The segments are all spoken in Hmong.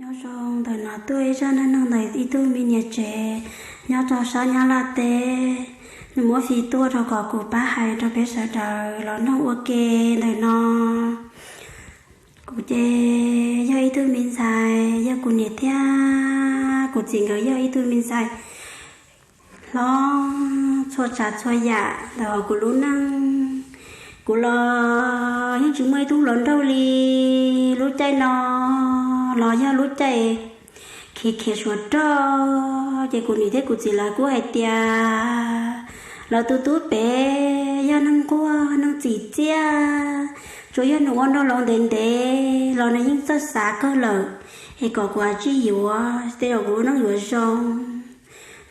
Nyob zoo, ntawm no tuaj ib zaj neej neeg ntawm ib tug me niam tsev nyob rau sab Nyab Laj teb. Nws muab fij tuaj rau kom kuv pab hais rau peb sawv daws los mloog ua ke ntawm no. Kuv ces yog ib tug me ntxhais, yog kuv niam thiab kuv txiv nkawd yog ib tug me ntxhais hlob txhua tsav txhua yam ntawm kuv lub neej. Kuv los yeej tsis muaj ib tug hluas nraug li. Lub caij no los yog lub caij khiav khiav suav rog, ces kuv niam thiab kuv txiv lawv kuj hais tias lawv tus tub pem yog neeg nquag neeg txim txiaj, tsuas yog nws ua nrog laus ntev ntev los nws yeej txawj xav kawg lawm, es kom kuv tsij yuav tej zaum kuv lub neej yuav zoo.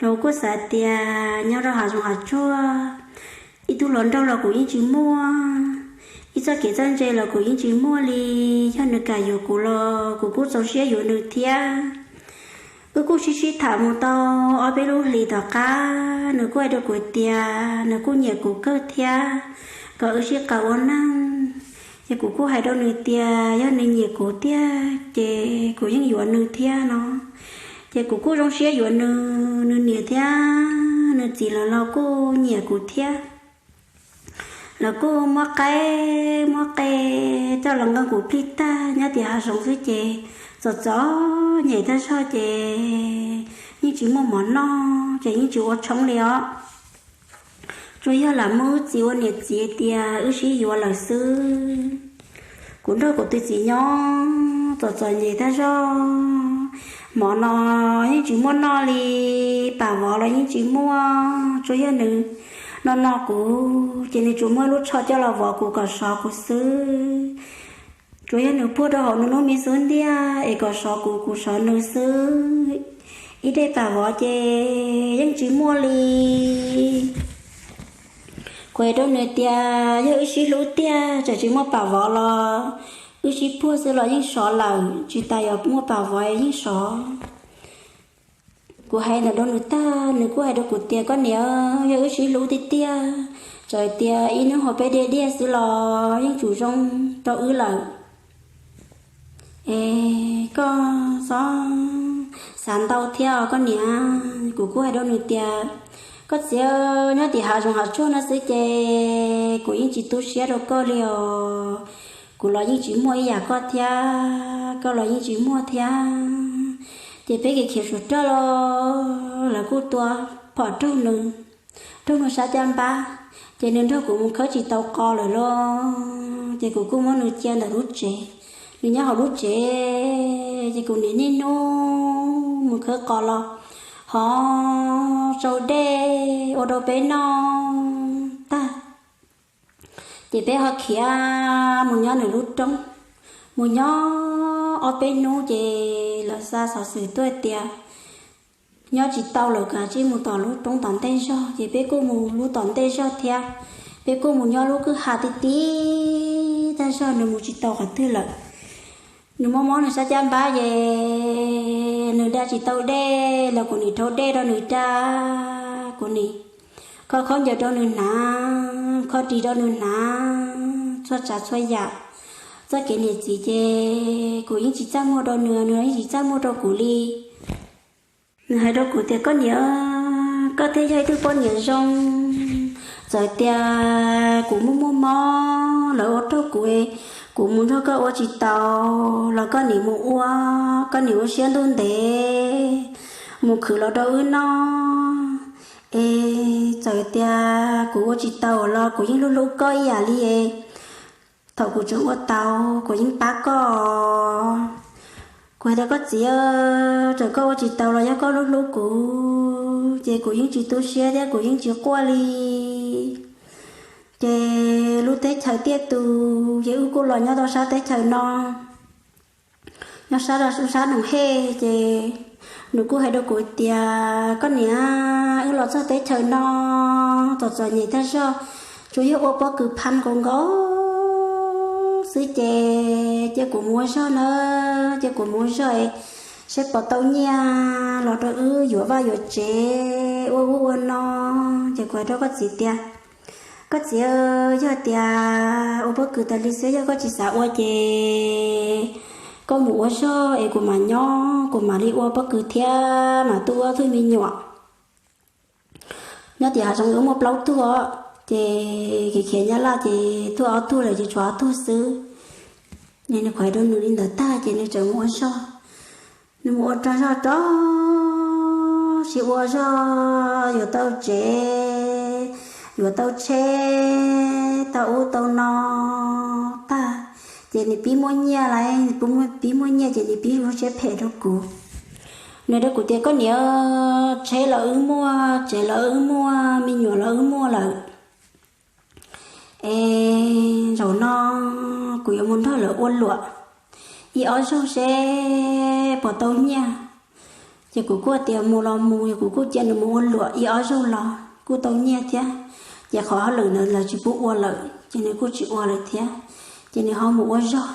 Los kuj xav tias nyob rau hav zoov hav tsuag, ib tug hluas nraug los kuv yeej tsis muaj, ib txoj kev txawj ntse los kuv yeej tsis muaj li. Yog nws kam yuav kuv los kuv kuj txaus siab yuav nws thiab. Wb kuj sib sib tham mus tau ob peb lub hlis tom qab, nws kuj hais rau kuv tias nws kuj nyiam kuv kawg thiab, kom wb sib qawm ua neej. Ces kuv kuj hais rau nws tias yog nws nyiam kuv tiag ces kuv yeej yuav nws thiab no. Ces kuv kuj zoo siab yuav nws, nws niam thiab nws txiv lawv los kuj nyiam kuv thiab. Lawv kuj muab qaib muab qe coj los nqa kuv plig tag nyob tim hav zoov xwb ces txom txom nyem tag zog ces yeej tsis muaj mov noj ces yeej tsis ua tshoob li os. Tsuas yog lam muab wb txiv ua niam txiv tias wb sib yuav lawm xwb. Kuv nrog kuv tus txiv nyob txom txom nyem tag zog, mov no yeej tsis muaj noj li, pam vov los yeej tsis muaj, tsuas yog nws no no kuv ces nws tsuas muab lub tsho coj los vov kuv kom sov kuv xwb. Tsuas yog nws puag rau hauv nws lub me xub ntiag es kom sov kuv kuv sov nws xwb. Ib daim pam vov ces yeej tsis muaj li. Kuv hais rau nws tias yog wb sib hlub tiag, txawm tsis muaj pam vov los wb sib puag xwb los yeej sov lawm, tsis tas yuav muaj pam vov yeej sov. Kuv hais ntawd rau nws tag, nws kuj hais rau kuv tias koj niam, yog wb sib hlub tiag tiag, txawm tias ib hnub hauv peb diaj diaj xwb los yeej tsum zoo rau wb lawm. Es koj txhob xav ntau thiab os koj niam. Kuv kuj hais rau nws tias koj txiv, nyob tim hav zoov hav tsuag no xwb ces kuv yeej tsis tu siab rau koj li os. Kuv los yeej tsis muaj ib yam koj thiab, koj los yeej tsis muaj thiab. Ces peb kev khiav suav rog los lawv kuj tua phom raug nws, raug nws sab caj npab, ces nws nrog kuv mus khawb tsis tau qos lawm lauj. Ces kuv kuj muab nws cia ntawm lub tsev, nws nyob hauv lub tsev, ces kuv niaj hnub mus khawb qos los ho tsau dej ua rau peb noj tag. Ces peb ho khiav mus nyob nws lub roob, mus nyob ob peb hnub ces lawv xa xov xwm tuaj tias nyob tsis tau lawm, kav tsij mus tom lub roob tom ntej zog. Ces peb kuj mus lub tom ntej zog thiab, peb kuj mus nyob lub kwj ha ti ti tag zog, nws mus tsis tau qhov twg lawm. Nws mob mob nws sab caj npab ces nws da tsis tau dej los kuv nim rhaub dej rau nws da, kuv nim kho khaub ncaws rau nws hnav, kho ris rau nws hnav, txhua tsav txhua yam. Txoj kev niam txiv ces kuv yeej tsis txaj muag rau nws, nws yeej tsis txaj muag rau kuv li. Nws hais rau kuv tias koj niam, koj thiaj yog ib tug poj niam zoo. Txawm tias kuv muaj muaj mob lawv ua rau kuv, kuv mus nrog koj ua tsis tau los koj nim mus ua, koj nim ua siab ntuj ntev mus khwv los rau wb noj. Es txawm tias kuv ua tsis tau los kuv yeej hlub hlub koj ib yam li es thaum kuv tseem ua tau kuv yeej pab koj. Kuv hais tias koj txiv, txawm koj ua tsis tau los yog koj hlub hlub kuv ces kuv yeej tsis tu siab thiab kuv yeej tsis quaj li. Ces lub teb chaws tiaj tus ces wb kuj los nyob tau sab teb chaws no, nyob sab, sab Noom Hej. Ces nws kuj hais rau kuv tias koj niam, wb los txog teb chaws no txom txom nyem tag zog, tsuas yog ua pob kws phaj nkaus nkaus xwb ces cia kuv mus ua zog na, cia kuv mus ua zog es saib puas tau nyiaj los rau wb yuav vaj yuav tsev ua ub ua no. Ces kuv hais rau koj txiv tias koj txiv, yog tias ua pob kws tas li xwb yog koj tsis xav ua ces koj mus ua zog es kuv mam nyob, kuv mam li ua pob kws thiab mam tuaj ua ob tug me nyuam. Nyob tim hav zoov wb muaj plaub tug os, ces khiav khiav Nyab Laj ces tuaj ob tug lawm ces tshuav ob tug xwb. Nws, nws qhuav hais rau nws li ntawd tag ces nws txawm mus ua zog. Nws mus ua rau zog rau siab ua zog, yuav tau tsev, yuav tau tsheb, tau ub tau no tag, ces nws pib muaj nyiaj lawm, nws pib muaj nyiaj ces nws pib ua siab phem rau kuv. Nws rau kuv tias, koj niam, tsheb los wb muaj, tsev los wb muaj, me nyuam los wb muaj lawm, es zaum no kuv yuav mus nrog lawv ua luam ib ob zaug seb puas tau nyiaj. Ces kuv kuj tias mus los mus, kuv kuj cia nws mus ua luam ib ob zaug los kuj tau nyiaj thiab. Ces qhov hauj lwm ntawd lawv tsis pub ua lawm ces nws kuj tsis ua lawm thiab. Ces nws ho mus ua zog.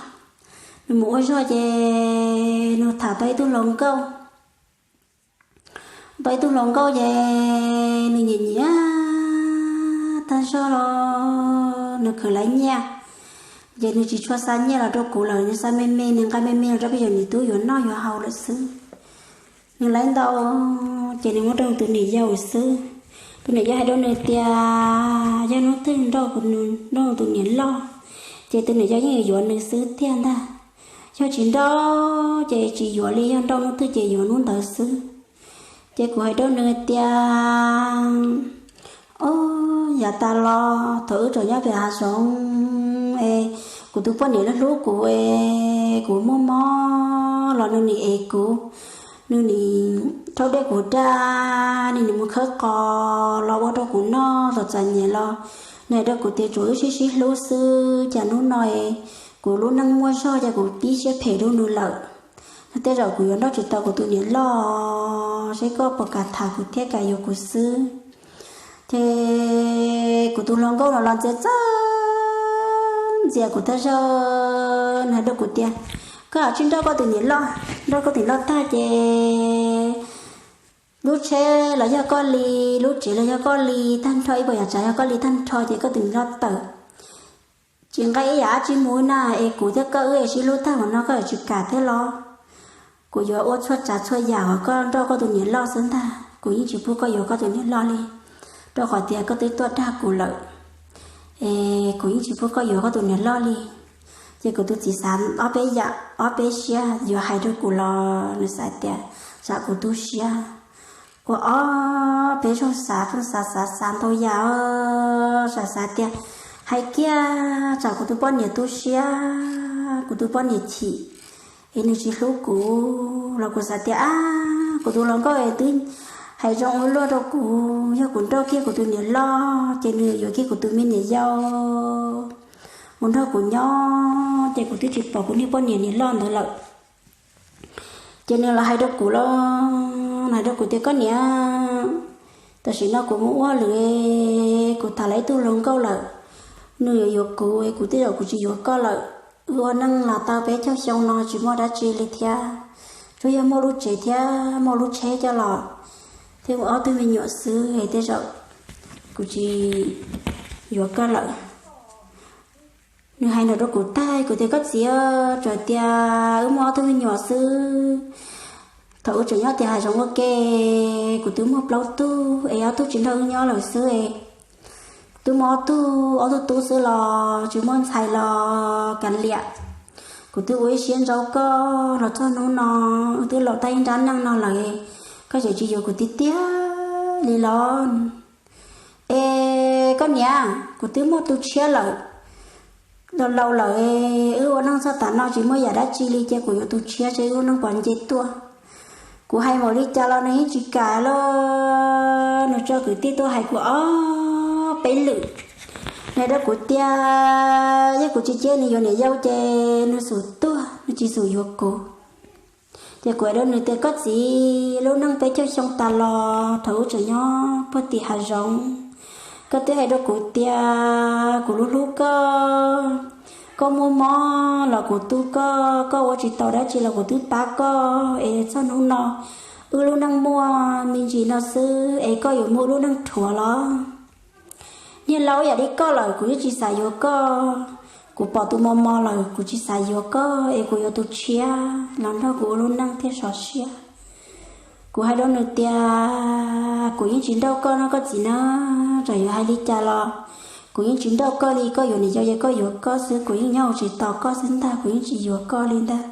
Nws mus ua zog ces nws tham tau ib tug hluas nkauj. Tau ib tug hluas nkauj ces nws nyiam nyiam tag zog los nws khwv laiv nyiaj. Ces nws tsis tshua xa nyiaj los rau kuv lawm, nws xa me me, nws nqa me me los rau peb yog niam tub yuav noj yuav haus lawm xwb. Nws laiv ntau ces nws muab rau tus niam yau xwb. Tus niam yau hais rau nws tias yog hnub twg nrauj, nrauj tus niam loj ces tus niam yau yeej yuav nws xwb tiag ntag. Yog tsis nrauj ces tsis yuav li, yog nrauj hnub twg ces yuav hnub ntawd xwb. Ces kuv hais rau nws tias, o, yav tas los thaum wb tseem nyob pem hav zoov es kuv tus poj niam hlub hlub kuv es kuv muaj mob los nws nim ev kuv, nws nim rhaub dej kuv daj, nws nim mus khawb qos los ua rau kuv noj txom txom nyem los nws hais rau kuv tias tsuas wb sib sib hlub xwb, cas hnub no es kuv lub neej muaj zog ces kuv pib siab phem rau nws lawm. Nws, tej zaum kuv yuav nrauj tsis tau kuv tus niam loj, seb koj puas kam tham kuv thiab kam yuav kuv xwb. Ces kuv tus hluas nkauj no los ntxias txawj ntxias kuv tag zog, nws hais rau kuv tias, koj tsis nrauj koj tus niam loj, nrauj koj tus niam loj tag ces lub tsheb los yog koj li, lub tsev los yog koj li tag nrho, ib puas yam tsav yog koj li tag nrho ces koj tus niam loj tawm tsis nqa ib yam dab tsi mus na, es kuv thiab koj wb sib hlub tag mus no koj yuav tsis kam thiab los? Kuv yuav ua txhua tsav txhua yam kom koj nrauj koj tus niam loj xwb ntag, kuv yeej tsis pub koj yuav koj tus niam loj li, rau qhov tias koj twb tuaj dag kuv lawm, es kuv yeej tsis pub koj yuav koj tus niam loj li. Ces kuv tus txiv xav ob peb yam ob peb siab yuav hais rau kuv los nws xav tias tsam kuv tu siab. Ua ob peb zaug xav pheej xav xav xav ntau yam, xav xav tias hais kiag tsam kuv tus poj niam tu siab, kuv tus poj niam chim, es nws tsis hlub kuv los kuv xav tias ab, kuv tus hluas nkauj es twb hais zoo ua luaj rau kuv, yog kuv nrauj kiag kuv tus niam loj ces nws yuav kiag kuv tus me niam yau mus nrog kuv nyob ces kuv twb tsis pom kuv niag poj niam niam loj ntawd lawm. Ces nws los hais rau kuv los, hais rau kuv tias koj niam, tam sim no kuv mus ua hauj lwm, kuv tham lawv ib tug hluas nkauj lawm, nws yuav yuav kuv, kuv tej zaum kuv tsis yuav koj lawm. Wb ua neej los tau peb caug xyoo no tsis muaj dab tsi li thiab, tsuas yog muaj lub tsev thiab muaj lub tsheb coj los thiab ua ob tug me nyuam xwb, tej zaum kuv tsis yuav koj lawm. Nws hais no rau kuv tag kuv tias koj txiv, tsuas tias wb muaj ob tug me nyuam xwb, thaum wb tseem nyob tias hav zoov ua ke, kuv twb muaj plaub tug es ob tug tsis nrog wb nyob lawm xwb. Twb muaj ob tug, ob tug tub xwb los tsis muaj ntxhais los kav liam. Kuv twb ua ib siab ntsaub koj los txog hnub no, wb twb laus tag ib nrab neej no lawm, koj tseem tsis yuav kuv tiag tiag li los? Es koj niam, kuv twb muaj tus tshiab lawm, laus laus lawm, wb ua neej txog tav no tsis muaj yam dab tsi li, cia kuv yuav tus tshiab seb wb lub neej puas nce tuaj. Kuv hais npaum li cas los nws yeej tsis kam lauj. Nws tso kwv tij tuaj hais kuv ob peb lwm, nws hais rau kuv tias yog kuv tsis cia nws yuav niam yau ces nws xum tuag, nws tsis xum yuav kuv. Ces kuv hais rau nws tias koj txiv, lub neej peb caug xyoo tas los thaum wb tseem nyob puag tim hav zoov, koj twb hais rau kuv tias kuv hlub hlub koj, koj muaj mob los kuv tu koj, koj ua tsis tau dab tsi los kuv twb pab koj, es txog hnub no wb lub neej muaj me ntsis no xwb es koj yuav muaj lub neej rhuav los? Niag laus yam li koj lawm kuv yeej tsis xav yuav koj. Kuv pom tus mos mos lawm, kuv tsis xav yuav koj es kuv yuav tus tshiab los nrog kuv ua lub neej thiaj sov siab. Kuv hais rau nws tias, kuv yeej tsis nrauj koj no koj txiv na, txawm yuav hais li cas los kuv yeej tsis nrauj koj li. Koj yuav niam yau ces koj yuav koj xwb, kuv yeej nyob hauv tsev tos koj xwb ntag, kuv yeej tsis yuav koj li ntag.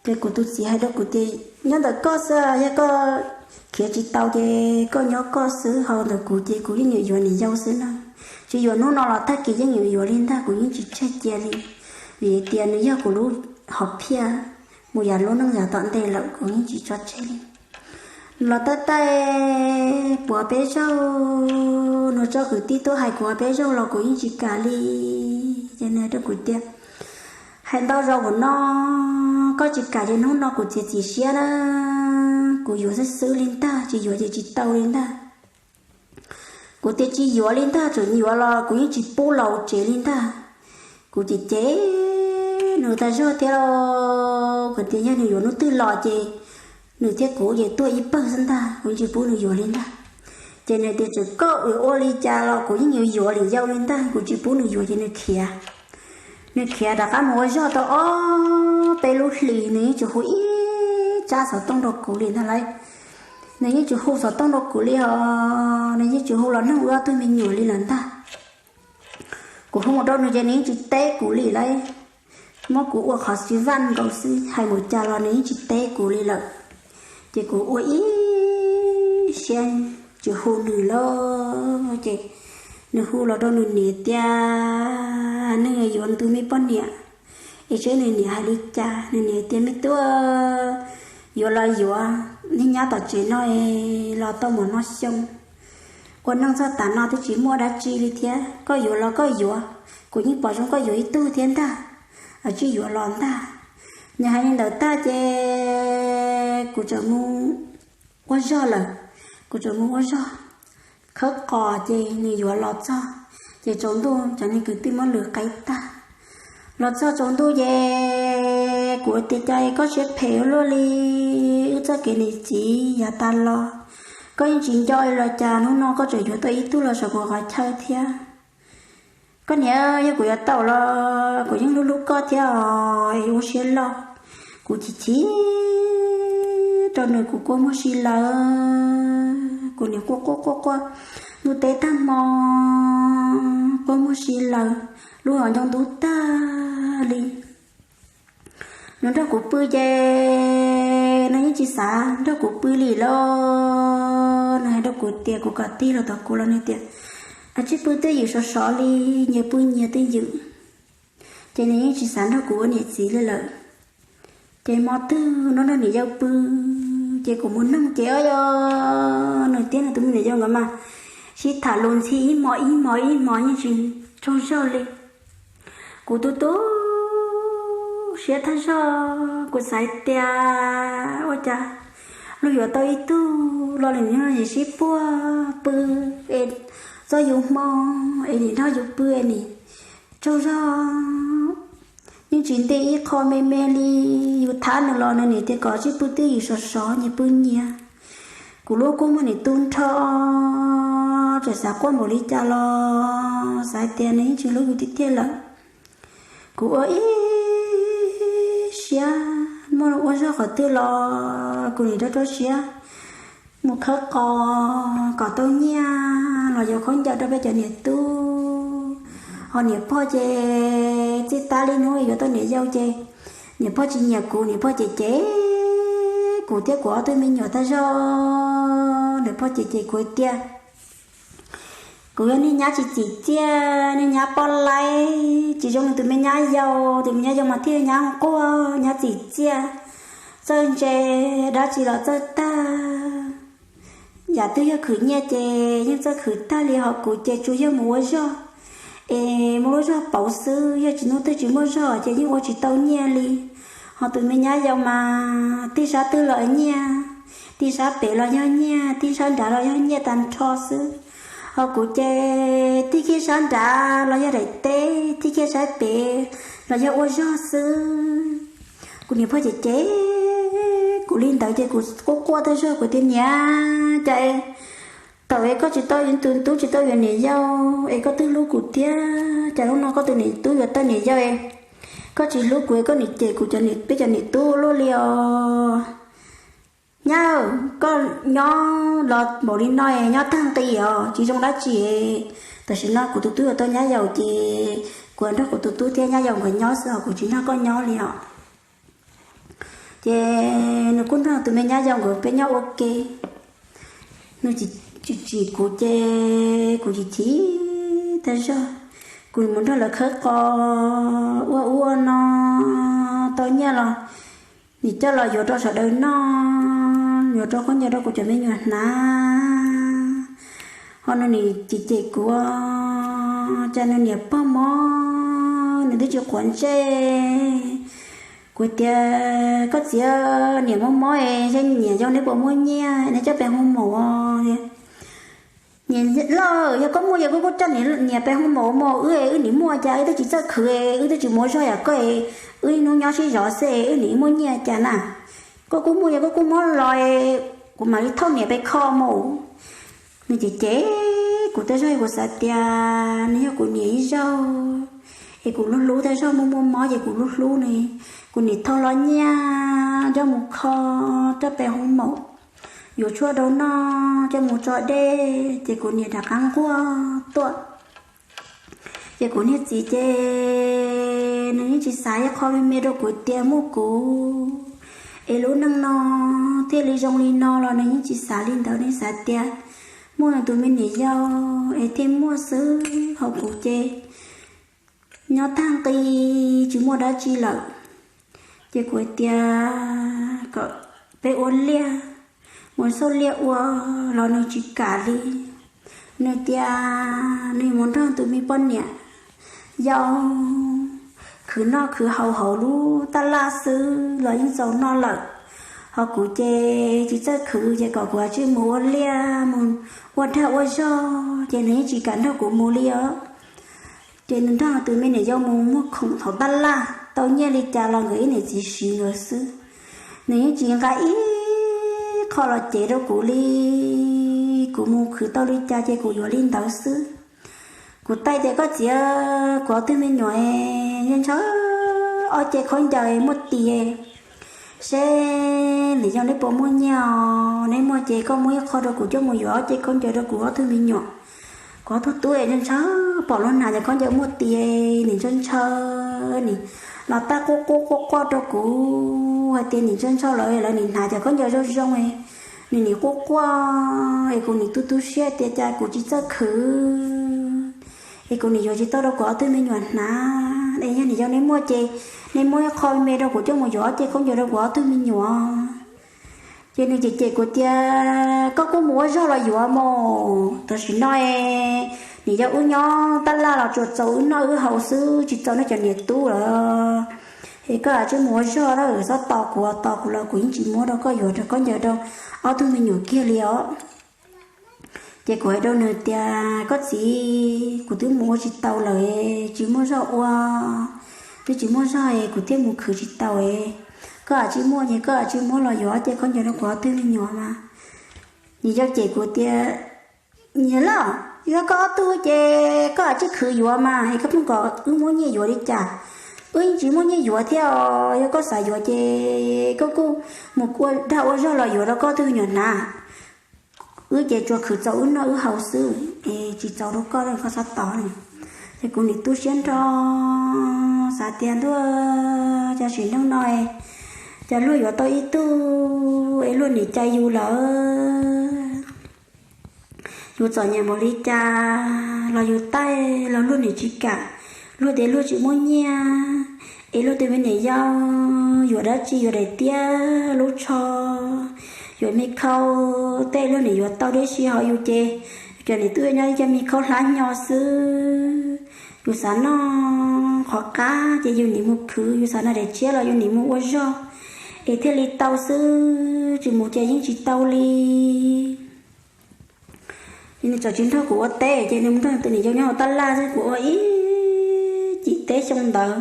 Ces kuv tus txiv hais rau kuv tias, nyob ntawm koj xwb, yog koj khiav tsis tau ces koj nyob koj xwb, ho ntawm kuv ces kuv yeej yuav yuav niam yau xwb na. Tsis yuav hnub no los tag kis yeej yuav yuav li ntag, kuv yeej tsis tseg cia li. Vim tias nws yog kuv lub hom phiaj mus yav lub neej yav tom ntej lawm, kuv yeej tsis tso tseg li. Los tab tais puav peb zaug, nws tso kwv tij tuaj hais kuv peb zaug los kuv yeej tsis kam li. Ces nws hais rau kuv tias, hais ntau zaus ua no, koj tsis kam ces hnub no kuv txiav txim siab na, kuv yuav xwb xwb li ntag, tsis yuav ces tsis tau li ntag. Kuv tias tsis yuav li ntag, txawm yuav los kuv yeej tsis pub los tsev li ntag. Kuv cem cem nws tag zog thiab, kuv tias yog nws yuav hnub twg los ces nws thiab kuv ces tuaj ib pawg xwb ntag, kuv yeej tsis pub nws yuav li ntag. Ces nws tias txawm koj ua li cas los kuv yeej yuav yuav niam yau li ntag, kuv tsis pub nws yuav ces nws khiav. Nws khiav rov qab mus ua zog tau ob peb lub hlis, nws yeej tsis hu ib tsab xov tooj rau kuv li ntag lauj. Nws yeej tsis hu xov tooj rau kuv li os, nws yeej tsis hu los nug wb ob tug me nyuam li lawm ntag. Kuv hu mus rau nws ces nws yeej tsis teb kuv li lauj. Muab kuv ua qhov xis vaj nkaus xwb, hais mus cas los nws yeej tsis teb kuv li lawm. Ces kuv ua ib siab tsis hu nws lawm ces nws hu los rau nws niam tias nws yuav nws tus me poj niam, es seb nws niam hais li cas. Nws niam tias me tub, yuav los yuav, nej nyob tom tsev no los tau mus no xyoo, ua neej txog tav no twb tsis muaj dab tsi li thiab, koj yuav los koj yuav, kuv yeej pom zoo koj yuav ib tug thiab ntag, tsis yuav los ntag. Nws hais li ntawd tag ces kuv txawm mus ua zog lawm, kuv txawm mus ua zog khawb qos ces nws yuav los txog, ces tsaus ntuj cov niag kwv tij muab lwm qaib tag. Los txog tsaus ntuj ces kuv tias cas koj siab phem ua luaj li, wb txoj kev niam txiv yav tas los koj yeej tsis nco los cas hnub no koj tseem yuav tau ib tug los saum kuv qhov chaw thiab. Koj niam, yog kuv yuav tau los kuv yeej hlub hlub koj thiab os, es ua siab loj. Kuv chim chim rau nws, kuv quaj muag si lawv, kuv niam quaj quaj quaj quaj, ntuj teb tag hmo quaj muag si lawv, lub hauv ncoo ntub tag li. Nws nrog kuv pw ces nws yeej tsis xav nrog kuv pw li lauj. Nws hais rau kuv tias kuv kom tig los tom kuv los nws tias, a, tsij pw twj ywm sov sov li, nyias pw nyias twj ywm. Ces nws yeej tsis xav nrog kuv ua niam txiv li lawm. Ces hmo twg no nrog niam yau pw, ces kuv mus noog ces o yog nws thiab nws tus me niam yau nkawd mas sib tham lus ntxhi ib hmo ib hmo ib hmo yeej tsis tsaug zog li. Kuv tu tu siab tag zog, kuv xav tias ua cas luag yuav tau ib tug los nim no yim sib puag pw es txoj yus hmo es nim nrog yus pw es nim tsaug zog, yeej tsis nti ib qho me me li. Yus thab nws los nws nim tias kom tsij pw twj ywm sov sov, nyias pw nyias. Kuv lub kua muag nim tu nrho, tseem xav quaj npaum li cas los xav hais tias nws yeej tsis hlub yus tiag tiag lawm. Kuv ua ib siab muaj ua zog qhov twg los kuv nim rau rau siab mus khawb qos kom tau nyiaj los yuav khaub ncaws rau peb cov niam tub. Ho niam pog ces txij tab li hnub yuav tau niam yau ces niam pog tsis nyiam kuv, niam pog cem cem kuv thiab kuv ob tug me nyuam tag zog. Niam pog cem cem kuv tias kuv yog niag nyab tsis txim txiaj, niag nyab poj laib, tsis zoo li tus me nyab yau. Tus me nyab yau mas thiaj nyab quaj nyab txim txiaj, txawj ntse, dab tsi los txawj tag. Yam twg yog khwv nyiaj ces yeej txawj khwv tag li, ho kuv ces tsuas yog mus ua zog es muaj lub zog pauv xwb, yog tsis hnub twg tsis muaj zog ces yeej ua tsis tau nyiaj li. Ho tus me nyab yau mas tig sab twg los nyiaj, tig sab pem los yog nyiaj, tig sab nrad los yog nyiaj tag nrho xwb. Ho kuv ces tig kiag sab nrad los yog daim teb, tig kiag sab pem los yog ua zog xwb. Kuv niam pog cem cem kuv li ntawd ces kuv quaj quaj tag zog, kuv tias niam, cas Thaum es koj tsis tau yuav tus tub tsis tau yuav niam yau es koj twb hlub kuv thiab, cas hnub no koj tus niam tub yuav tau niam yau es koj tsis hlub kuv, koj nim cem kuv cov niam, peb cov niam tub luaj li os. Nyab, koj nyob los npaum li no es nyob tag nqi os, tsis zoo dab tsi. Tam sim no kuv tus tub yuav tau nyab yaus ces kuv nrog kuv tus tub thiab nyab yaus nkawd nyob xwb os, kuv tsis nrog koj nyob li os. Ces nws kuj nrog tus me nyab yaus nkawd peb nyob ua ke. Nws tsis tsim kuv ces kuv chim chim tag zog. Kuv mus nrog lawv khawb qos ua ub ua no tau nyiaj los nim coj los yuav rau sawv daws noj, yuav rau khaub ncaws rau kuv cov me nyuam hnav. Ho nws nim cem cem kuv, cas nws niam pog mob nws twb tsis quav ntsej. Kuv tias koj txiv, niam mob mob es niam yau neb puas muaj nyiaj neb coj pem hoo maum os? Niam loj, yog koj muaj yog koj kuj coj niam pem hoo maum mog, wb wb nim muaj cas wb twb tsis txawj khwv, wb twb tsis mus ua zog yam koj, wb ib hnub nyob sib zov xwb wb nim muaj nyiaj cas na. Koj kuj muaj yog koj kuj muab los, kuv mam li thauj niam pem kho mus. Nws cem cem kuv tag zog, kuv xav tias nws yog kuv niam ib zaug es kuv hlub hlub tag zog, muaj muaj mob ces kuv hlub hlub nws, kuv nim thauj los nyiaj coj mus kho, coj pem hoo maum, yuav tshuaj rau noj, coj mus tso dej ces kuv niam rov qab nquag tuaj. Ces kuv niag txiv ces nws yeej tsis xav ib qho me me rau kuv tias muaj kuv es lub neej no thiaj li zoo li no los nws yeej tsis xav li ntawd, nws xav tias muaj nws tus me niam yau es thiaj muaj xwb, ho kuv ces nyob tag nqi tsis muaj dab tsi lawm. Ces kuv tias kom peb ua liaj, mus xauj liaj ua los nws tsis kam li. Nws tias nws mus nrog tus me poj niam yau khwv noj khwv haus hauv lub taj laj xwb los yeej txaus noj lawm. Ho kuv ces tsis txawj khwv ces kom kuv tsij mus ua liaj mus ua dag ua zog ces nws yeej tsis kam nrog kuv mus li os. Ces nws nrog tus me niam yau mus muag khoom hauv taj laj tau nyiaj li cas los nkawd ib niam txiv siv nkawd xwb. Nws yeej tsis nqa ib qho los cev rau kuv li. Kuv mus khwv tau li cas ces kuv yuav li ntawd xwb. Kuv taij tias koj txiv, kuv ob tug me nyuam ntshaw ntshaw ob ce khaub ncaws muaj tis, seb niam yau neb puas muaj nyiaj os, neb muaj ces koj muab ib qho rau kuv coj mus yuav ob ce khaub ncaws rau kuv ob tug me nyuam. Kuv ob tug tub ntshaw ntshaw pom lub hnav cov khaub ncaws muaj tis, nim ntshaw ntshaw, nim los tab quaj quaj quaj quaj rau kuv hais tias nim ntshaw ntshaw lawv, lawv nim hnav cov khaub ncaws zoo zoo, nws nim quaj quaj es kuv nim tu tu siab tias cas kuv tsis txawj khwv es kuv nim yuav tsis tau rau kuv ob tug me nyuam hnav. Es yog niam yau neb muaj ces neb muab ib qho me rau kuv coj mus yuav ob ce khaub ncaws rau kuv ob tug me nyuam. Ces nws cem cem kuv tias koj kuj mus ua zog los yuav mus, tam sim no niam yau wb nyob taj laj los tsuas txaus wb noj wb haus xwb, tsis txaus nej cov niam tub lawm. Es koj tsij mus ua zog lawm, txhob tos kuv, tos kuv los kuv yeej tsis muab rau koj yuav rau khaub ncaws rau ob tug me nyuam kiag li os. Ces kuv hais rau nws tias koj txiv, kuv twb mus ua tsis tau lawm, tsis muaj zog ua, twb tsis muaj zog es kuv thiaj mus khwv tsis tau. Koj tsij muaj ces koj tsij muab los yuav ob ce khaub ncaws rau kuv ob tug me nyuam mas. Niam yau cem kuv tias niam loj, yog koj ob tug ces koj tsij khwv yuav mas es koj pheej kom wb muab nyiaj yuav li cas? Wb yeej tsis muaj nyiaj yuav thiab os, yog koj xav yuav ces koj kuj mus ua dag ua zog los yuav rau koj tug me nyuam hnav. Wb ces tsuas khwv txaus wb noj wb haus xwb es tsis txaus rau koj, koj txhob tos. Ces kuv nim tu siab nrho xav tias ntuj, cas sim neej no cas luag yuav tau ib tug es luag nim cais yus lawm. Yus txom nyem npaum li cas los yus taij los luag nim tsis kam, luag tias luag tsis muaj nyiaj, es luag tus me niam yau yuav dab tsi, yuav daim tiab lub tsho, yuav me khau tej luag nim yuav tau deb si, ho yus ces cov niam tub nyob ib co me khau hlab nyo xwb. Yus xav noj qhov qab ces yus nim mus khwv, yus xav noj daim tshiab los yus nim mus ua zog es thiaj li tau xwb, tsis mus ces yeej tsis tau li. Ces nws txawm tsis nrog kuv ua teb, ces nws mus nrog tus niam yau nyob hauv taj laj xwb, kuv ua ib cim teb xyoo ntawd.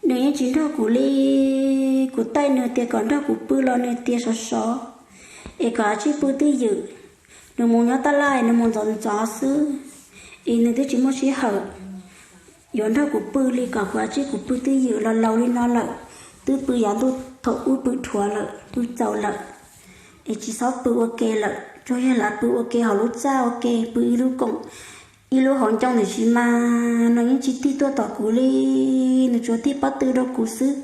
Nws yeej tsis nrog kuv li, kuv taij nws tias kom nrog kuv pw los nws tias sov sov, es kom tsij pw twj ywm. Nws mus nyob tab laj, nws mus ntxov ntxov xwb, es nws twb tsis muaj sij hawm yuav nrog kuv pw li, kom kuv ua tsij, kuv pw twj ywm los laus li no lawm, twb pw yav ntuj thaum ub pw dhuav lawm, pw txaus lawm, es tsis txhob pw ua ke lawm, tsuas yog lam pw ua ke hauv lub txaj ua ke, pw ib lub koom, ib lub hauv ncoo ntawm sis mas nws yeej tsis tig tuaj tom kuv li, nws tsuas tig pob tw rau kuv xwb.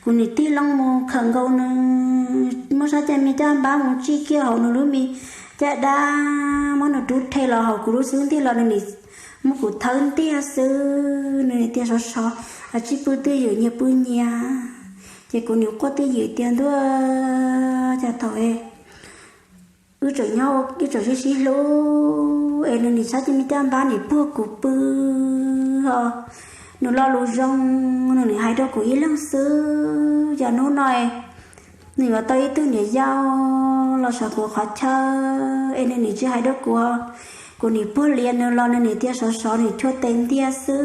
Kuv nim tig loo mus khawm nkaus nws, muab sab caj me caj npab mus tsij kiag hauv nws lub me caj dab, muab nws rub rhe los hauv kuv lub xub ntiag los nws nim muab kuv thawb ntiag xwb, nws nim tias sov sov, ua tsij pw twj ywm, nyias pw nyias. Ces kuv nim quaj twj ywm tias ntuj, cas thaum wb tseem nyob, wb tseem sib sib hlub es nws nim sab caj me caj npab nim puag kuv pw ho, nws lo lus zoo, nws nim hais rau kuv ib leeg xwb, yog hnub no nws yuav tau ib tug niam yau los saum kuv qhov chaw es nws nim tsis hais rau kuv, kuv nim puag lias nws los nws nim tias sov sov, nim chua tes ntiag xwb.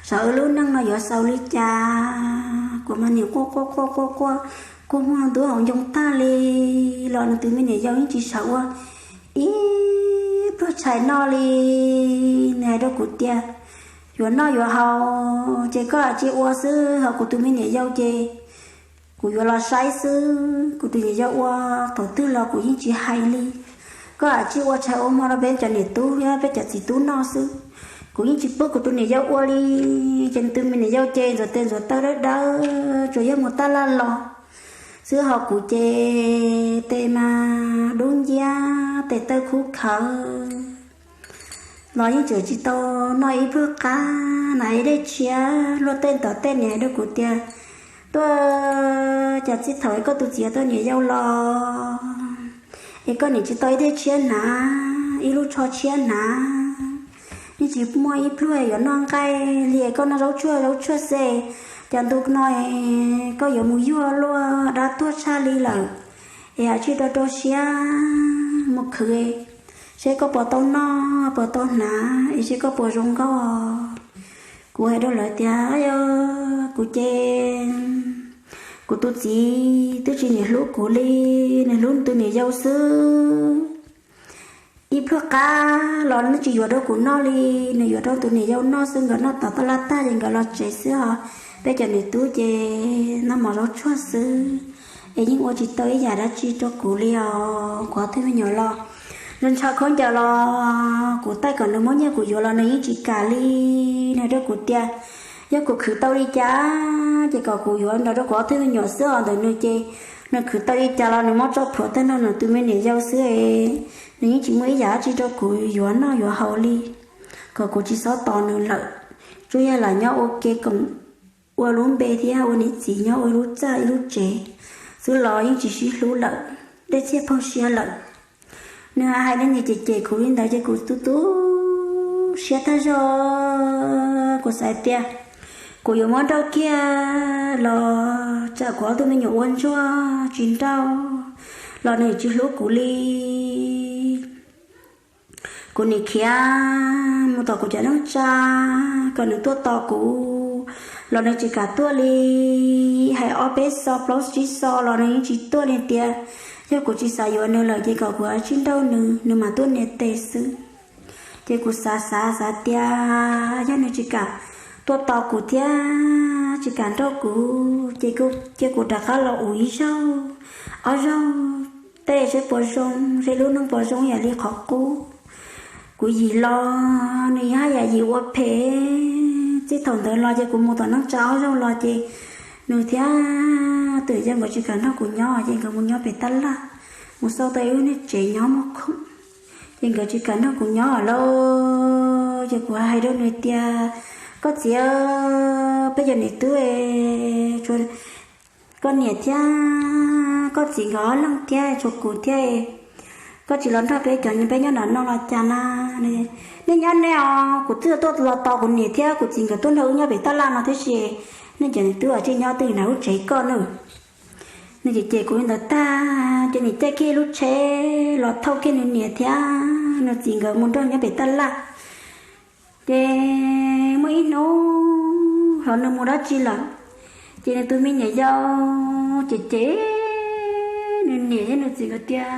Xyov wb lub neej no yuav xaus li cas, kuv mas nim quaj quaj quaj quaj quaj, quaj muag ntub hauv ncoo tag li, los nws tus me niam yau yeej tsis sawv ua ib pluag tshais noj li. Nws hais rau kuv tias, yuav noj yuav haus ces koj ua tsij ua xwb, ho kuv tus me niam yau ces kuv yuav los saib xwb, kuv tus niam yau ua thaum twg los kuv yeej tsis hais li. Koj ua tsij ua tshais ua hmo rau peb cov niam tub thiab peb cov txiv tub noj xwb, kuv yeej tsis pub kuv tus niam yau ua li. Ces nws tus me niam yau ces ntxuav tes ntxuav taw dawb dawb, tsuas yog mus tab laj los xwb, ho kuv ces tes mas dub nciab, tes taw khub khawv los yeej tseem tsis tau noj ib pluag qab, hnav ib daim tshiab luaj tej tom tej. Nws hais rau kuv tias, tuaj, cas txij thaum koj tus txiv tau niam yau los es koj nim tsis tau ib daim tshiab hnav, ib lub tsho tshiab hnav, yeej tsis muaj ib pluag yuav noj nqaij li, koj noj zaub tshuaj zaub tshuaj xwb, cas ntu no koj yuav mus yuag luaj dab tuag tshaj li lawm. Es ua tsij rau rau siab mus khwv seb koj puas tau noj puas tau hnav, es seb koj puas zoo nkauj. Kuv hais rau lawv tias, yog kuv ces kuv tus txiv twb tsis nim hlub kuv li, nws hlub nws tus niam yau xwb. Ib pluag qab los nws tsis yuav rau kuv noj li, nws yuav rau tus niam yau noj xwb, nkawd noj tom tab laj tag ces nkawd los tsev xwb, ho peb cov niam tub ces noj mov zaub tshuaj xwb, es yeej ua tsis tau ib yam dab tsi rau kuv li os. Kuv ob tug me nyuam los ntshaw khaub ncaws los kuv taij kom nws muab nyiaj kuv yuav los nws yeej tsis kam li. Nws hais rau kuv tias yog kuv khwv tau li cas ces kom kuv yuav nrog rau kuv ob tug me nyuam xwb os. Ntawm nws ces nws khwv tau li cas los nws muab tso plhuav tag nrho nws tus me niam yau xwb, nws yeej tsis muaj ib yam dab tsi rau kuv yuav noj yuav haus li. Kom kuv tsis txhob tos nws lawm, tsuas yog lam nyob ua ke koom, ua lub npe thiab ua niam txiv nyob ua lub txaj ib lub tsev xwb los yeej tsis sib hlub lawm, dej txiag paug siab lawm. Nws hais li ntawd ces cem kuv li ntawd ces kuv tu tu siab tag zog. Kuv xav tias kuv yuav muab nrauj kiag los tsam kuv ob tug me nyuam ua ntsuag tsis nrauj los nws tsis hlub kuv li. Kuv nim khiav mus tom kuv cov neej tsa kom nws tuaj tos kuv los nws tsis kam tuaj li. Hais ob peb xo plaub tsib xo los nws yeej tsis tuaj li tias yog kuv tsis xav yuav nws lawm ces kom kuv ua tsij nrauj nws, nws mam tuaj nias tes xwb. Ces kuv xav xav xav tias yog nws tsis kam tuaj tos kuv thiab tsis kam nrauj kuv ces cia kuv rov qab los ua ib zaug ob zaug tej seb puas zoo, seb lub neej puas zoo yam li qhov qub. Kuv yim los nws haj yam yim ua phem. Txij thaum ntawd los ces kuv mus tom neej tsa ob zaug los ces nws thiab tus yau nkawd tsis kam nrog kuv nyob ces nkawd mus nyob pem tab laj, mus xauj tau ib lub niag tsev nyob muaj khoom, ces nkawd tsis kam nrog kuv nyob lawm. Ces kuv hais rau nws tias, koj txiv, peb cov niam tub, koj niam thiab koj txiv nkawd ob leeg thiab tshuav kuv thiab, koj tsis los nrog peb cov, peb nyob nram no los cas na? Nej nyob nej os, kuv twb tuaj los tos kuv niam thiab kuv txiv nkawd tuaj nrog wb nyob pem tab laj no thiab, nej cov niam tub ua tsij nyob twj ywm nram lub tsev koj nawb. Nws ces cem kuv li ntawd tag ces nws caij kiag lub tsheb los thauj kiag nws niam thiab nws txiv nkawd mus nrog nyob pem tab laj. Ces muaj ib hnub los nws mus dab tsi lawm, ces nws tus me niam yau ces cem nws niam thiab nws txiv nkawd tias,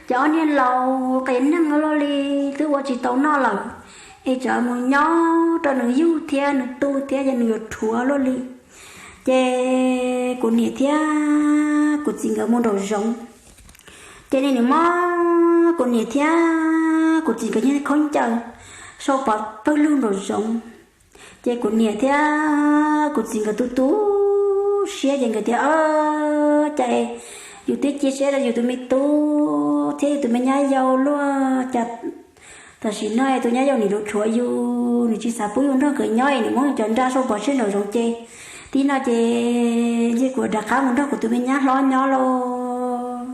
Ces ob niag laus qias neeg luaj li, twb ua tsis tau noj lawm, es tsam mus nyob rau nws yug thiab nws tu thiab ces nws yuav rhuav luaj li. Ces kuv niam thiab kuv txiv nkawd mus nraum zoov, ces nws nws muab kuv niam thiab kuv txiv nkawd nyob khaub ncaws sau pov pawg lug nraum zoov. Ces kuv niam thiab kuv txiv nkawd tu tu siab ces nkawd tias, Cas yus twb cia siab rau yus tus me tub thiab yus tus me nyab yau luaj, cas tam sim no tus nyab yau nim rhuav yus, nws tsis xav pub yus nrog nkawd nyob es nws muab yus cov nra sau pov tseg nraum zoov ces tib no ces ntshe kuv rov qab mus nrog kuv tus me nyab hlob nyob lauj.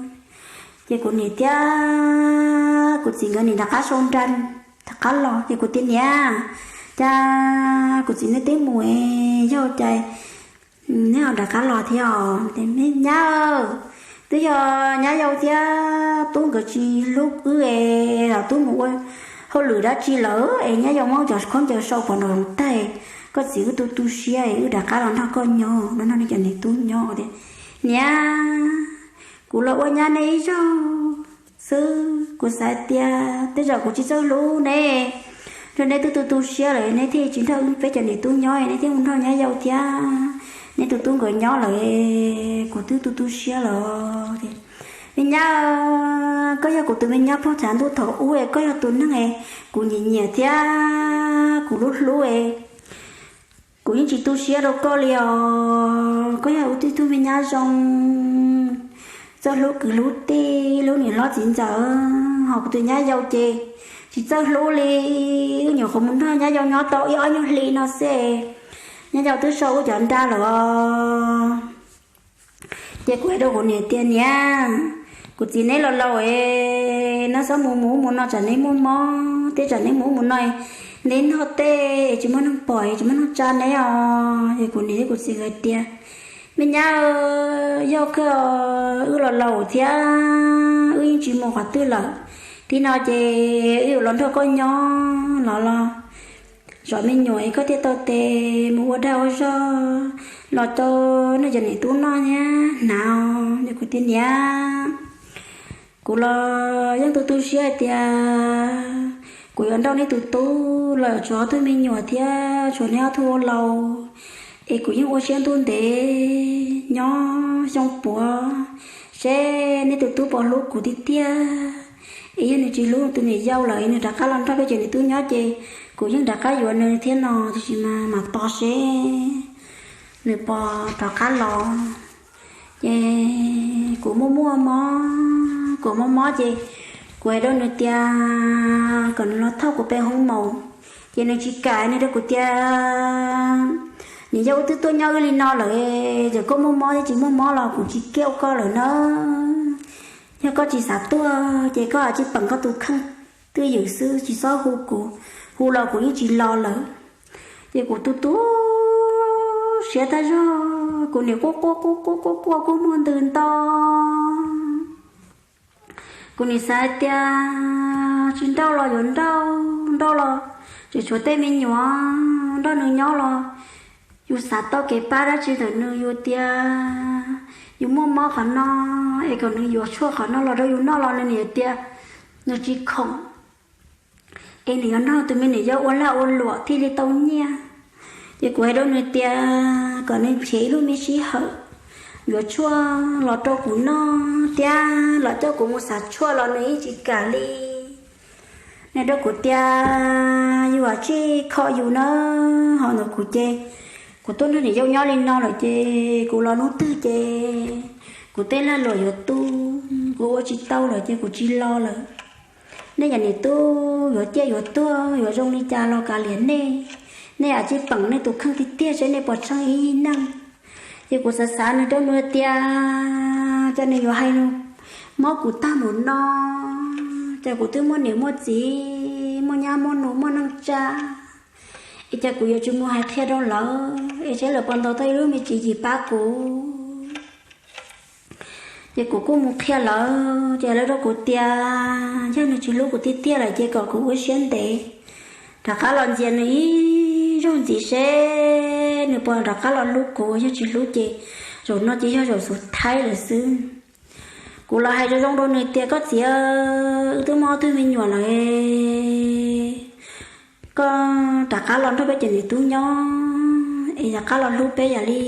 Ces kuv niam thiab kuv txiv nkawd nim rov qab sau nra rov qab los ces kuv tias, Niam, cas kuv txiv nej twb mus, yog cas neb ho rov qab los thiab os? Nyab, twb yog nyab yau thiab tub nkawd tsis hlub wb es tub mus ua hauj lwm dab tsi lawm es nyab yau muab cov khaub ncaws sau pov nraum zoov tag, koj txiv wb tu tu siab es wb rov qab los nrog koj nyob no, nrog nej cov niam tub nyob. Tias, Niam, kuv los ua nyab nej ib zaug xwb, kuv xav tias tej zaum kuv tsis txawj hlub ne, rau neb twb tu tu siab lawm neb thiaj tsis nrog wb peb cov niam tub nyob, neb thiaj mus nrog nyab yau thiab neb tus tub nkawd nyob lawm, kuv twb tu tu siab lawm. Me nyab, koj yog kuv tus me nyab phoj thav ntuj thaum ub, koj yog tus neeg kuv nyiam nyiam thiab kuv hlub hlub, kuv yeej tsis tu siab rau koj li os. Koj yog ua tib tug me nyab zoo, txawj hlub kwv hlub tij, hlub niam hlob txiv ntxawm, ho kuv tus nyab yau ces tsis txawj hlub li, wb nyuam qhuav mus nrog nyab yau nyob tau ib ob nyuag hli no xwb, nyab yau twb sau wb cov nra lawm os. Ces kuv hais rau kuv niam tias, Niam, kuv txiv neb los laus es neb txhob mus ub mus no tsam neb muaj mob, thiab tsam neb mus ub mus no neb noj tej es tsis muaj neeg pom es tsis muaj neeg tsa neb os. Ces kuv niam thiab kuv txiv nkawd tias, Me nyab, yog kawg wb los laus thiab wb yeej tsis mus qhov twg lawm, tib no ces wb yuav los nrog koj nyob los los zov me nyuam es koj thiaj tau tes mus ua dag ua zog los rau nej cov niam tub noj thiab hnav. Ces kuv tias, Niam, kuv los yeej tu tu siab hais tias kuv yuav nrauj neb tus tub los tshuav ob tug me nyuam thiab tshuav neb ob tug ua laus, es kuv yeej ua siab ntuj ntev nyob xyoo puav seb neb tus tub puas hlub kuv tiag tiag. Es yog nws tsis hlub tus niam yau lawm es nws rov qab los nrog peb cov niam tub nyob ces kuv yeej rov qab yuav nws thiab no, tiam sis mas mam tos seb nws puas rov qab los. Ces kuv muaj muaj mob, kuv mob mob ces kuv hais rau nws tias kom nws los thauj kuv pem hoob maum, ces nws tsis kam, nws rau kuv tias, Niam yau, wb twb tuaj nyob wb li no lawm, ces koj muaj mob thiab tsis muaj mob los kuv tsis kiaj koj lawm na. Yog koj tsis xav tuaj ces koj cia li peem koj tus kheej twj ywm xwb, tsis txhob hu kuv, hu los kuv yeej tsis los lawm. Ces kuv tu tu siab tag zog, kuv nim quaj quaj quaj quaj quaj quaj kua muag ntws nto. Kuv nim xav hais tias tsis nrauj los yuav nrauj, nrauj los tseem tshuav tej me nyuam nrog nws nyob los yus xav tau kev pab dab tsi ntawm nws, yus tias yus muaj mob qhov no es kom nws yuav tshuaj qhov no los rau yus noj los nws nim tias nws tsis khoom, es nws yuav nrog tus me niam yau ua lag ua luam thiaj li tau nyiaj. Ces kuv hais rau nws tias kom nws nrhiav ib lub me sij hawm yuav tshuaj los rau kuv noj thiab los coj kuv mus xav tshuaj los nws yeej tsis kam li. Nws rau kuv tias yus ua tsis kho yus na, ho ntawm kuv ces kuv tuaj nrog niam yau nyob li no lawm ces kuv los hnub twg ces kuv tej lag luam yuav tu, kuv ua tsis tau lawm ces kuv tsis los lawm. Nej cov niam tub yuav ciaj yuav tuag yuav zoo li cas los kav liam nej, nej ua tsis peem nej tus kheej tiag tiag seb nej puas tsheej ib neeg. Ces kuv xav xav nws rau nws tias cas nws yuav hais mob kuv tag mus no, cas kuv twb muaj niam muaj txiv, muaj nyab muaj nus, muaj neej tsa, es cas kuv yuav tsis mus hais qhia rau lawv es seb lawv puas ntaus tau ib lub me tswv yim pab kuv. Ces kuv kuj mus qhia lawv, ces lawv rau kuv tias yog nws tsis hlub kuv tiag tiag lawm ces kom kuv ua siab ntev, rov qab los ntxias nws ib zaug ntxiv seb nws puas rov qab los hlub kuv, yog tsis hlub ces zaum no ces yog zaum xus thaib lawm xwb. Kuv los hais zoo zoo rau nws tias, koj txiv, wb twb muaj ob tug me nyuam lawm, koj rov qab los nrog peb cov niam tub nyob es rov qab los hlub peb yam li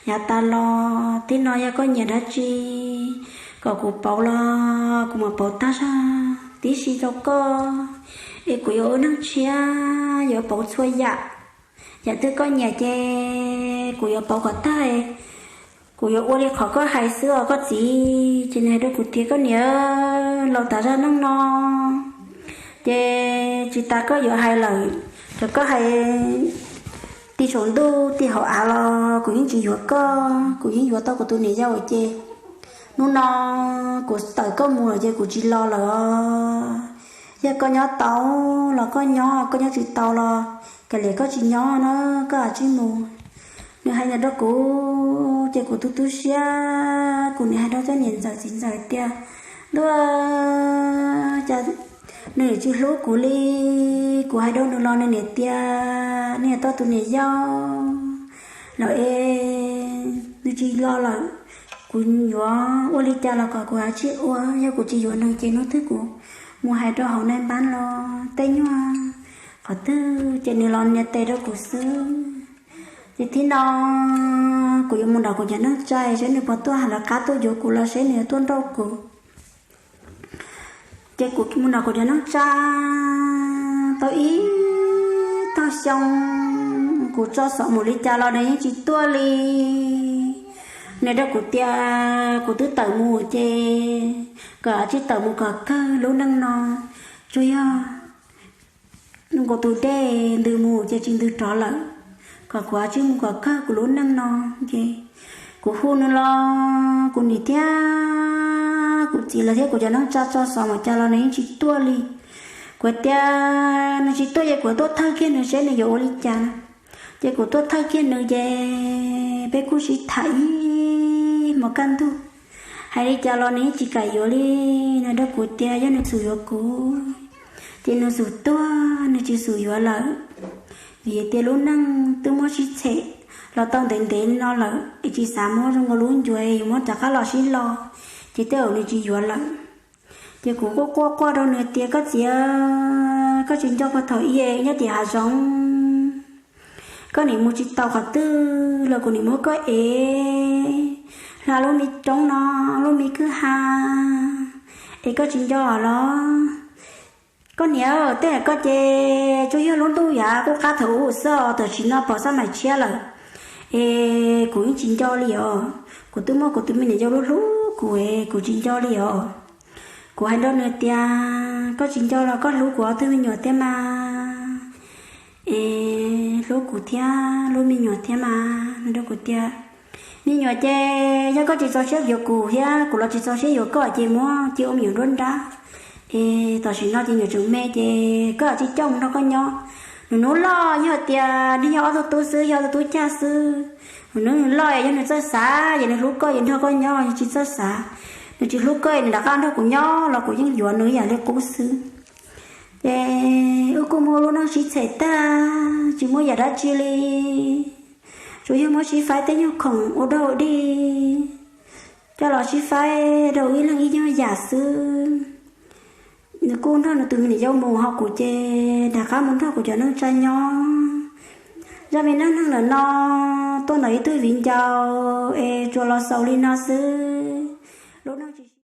yav tas los. Tib no yog koj nyiam dab tsi kom kuv pauv los kuv mam pauv tag zog tib si rau koj, es kuv yuav ua neeg tshiab yuav pauv txhua yam. Yam twg koj nyiam ces kuv yuav pauv kom tag, kuv yuav ua li qhov koj hais xwb os koj txiv. Ces nws hais rau kuv tias, koj niam, laus tas zaj neej no ces tsis tas koj yuav hais lawm, ces koj hais ti saum ntuj ti hauv av los kuv yeej tsis yuav koj, kuv yeej yuav tau kuv tus niam yau ces hnub no kuv tawm koj mus lawm ces kuv tsis los lawm os. Yog koj nyob tau los koj nyob, koj nyob tsis tau los kav liam koj tsis nyob na, koj cia li mus. Nws hais ntawd rau kuv ces kuv tu tu siab, kuv nim hais rau cov niam ntxawm txiv ntxawm tias, ntuj, cas nws tsis hlub kuv li. Kuv hais rau nws los nws niam tias nws yog tau tus niam yau lawm es nws tsis los lawm, kuv yuav ua li cas los kom kuv cia li ua, yog kuv tsis yuav nws ces hnub twg kuv mus hais rau hauv nais npab los tej nyuag qhov twg ces nws los nias tes rau kuv xwb. Ces tib no kuv yuav mus nrog kuv cov neej tsa seb nws puas tuaj hais lawv qab tuaj yuav kuv los seb nws yuav tuaj nrauj kuv. Ces kuv mus nrog kuv cov neej tsa tau ib tog xyoo, kuv tso xov mus li cas los nws yeej tsis tuaj li. Nws rau kuv tias kuv twb tawm mus ces kom tsis tawm mus kom kawg lub neej no, tsuas yog nws nkaus tus dej ntws mus ces tsis ntws rov lawm, kom kuv cia li mus kom kawg kuv lub neej no. Ces kuv hu nws los kuv nim thiab kuv txiv lawv thiab kuv cov neej tsa tso xov mus cas los nws yeej tsis tuaj li. Kuv tias nws tsis tuaj ces kuv tuaj thawj kiag nws seb nws yuav ua li cas. Ces kuv tuaj thawj kiag nws ces peb kuj sib tham ib hmos kaj ntug. Hais li cas los nws yeej tsis kam yuav li. Nws rau kuv tias yog nws xum yuav kuv ces nws xum tuag, nws tsis xum yuav lawm. Vim tias lub neej twb muab sib txhem los tau ntev ntev no lawm es tsis xav muab zoo nkaus lub ncuav yuav muab rov qab los sib lo, ces tej zaum nws tsis yuav lawm. Ces kuv quaj quaj quaj rau nws tias koj txiv, koj tsis nco puag thaum ub nyob tim hav zoov, koj nim mus tsis tau qhov twg los kuv nim muab koj ev hla lub me roob no, lub me kwj ha, es koj tsis nco los? Koj niam, tej zaum koj ces tsuas yog lub ntuj yav qub qab thaum ub xwb, tam sim no pom xab maim tshiab lawm es kuv yeej tsis nco li os. Kuv twb muaj kuv tus me niam yau hlub hlub kuv es kuv tsis nco li os. Kuv hais rau nws tias koj tsis nco los koj hlub kuv ob tug me nyuam thiab mas, es hlub kuv thiab hlub me nyuam thiab mas. Nws rau kuv tias me nyuam ces yog koj tsis txaus siab yuav kuv thiab kuv los tsis txaus siab yuav koj ces muab cia ua me nyuam nruab nrab, es tam sim no ces nyuam tseem me ces koj cia li coj mus nrog koj nyob. Nws hnub loj yog tias nws yog ob tug tub xwb, yog ob tug tub cag xwb. Nws hnub loj yog nws txawj xav ces nws hlub koj ces nrog koj nyob, yog tsis txawj xav, nws tsis hlub koj es nws rov qab nrog kuv nyob los kuv yeej yuav nws ib yam li qub xwb. Ces wb kuj muaj lub neej sib txhem tag tsis muaj yam dab tsi li, tsuas yog muab sib faib tej nyuag khoom ua dog ua dig, coj los sib faib rau ib leeg ib nyuag yam xwb. Nws kuj nrog nws tus me niam yau mus, ho kuv ces rov qab mus nrog kuv cov neej tsa nyob. Zaj me neej neeg ntawm no tuaj ntawm ib tug viv ncaus es tsuas los xaus li no xwb.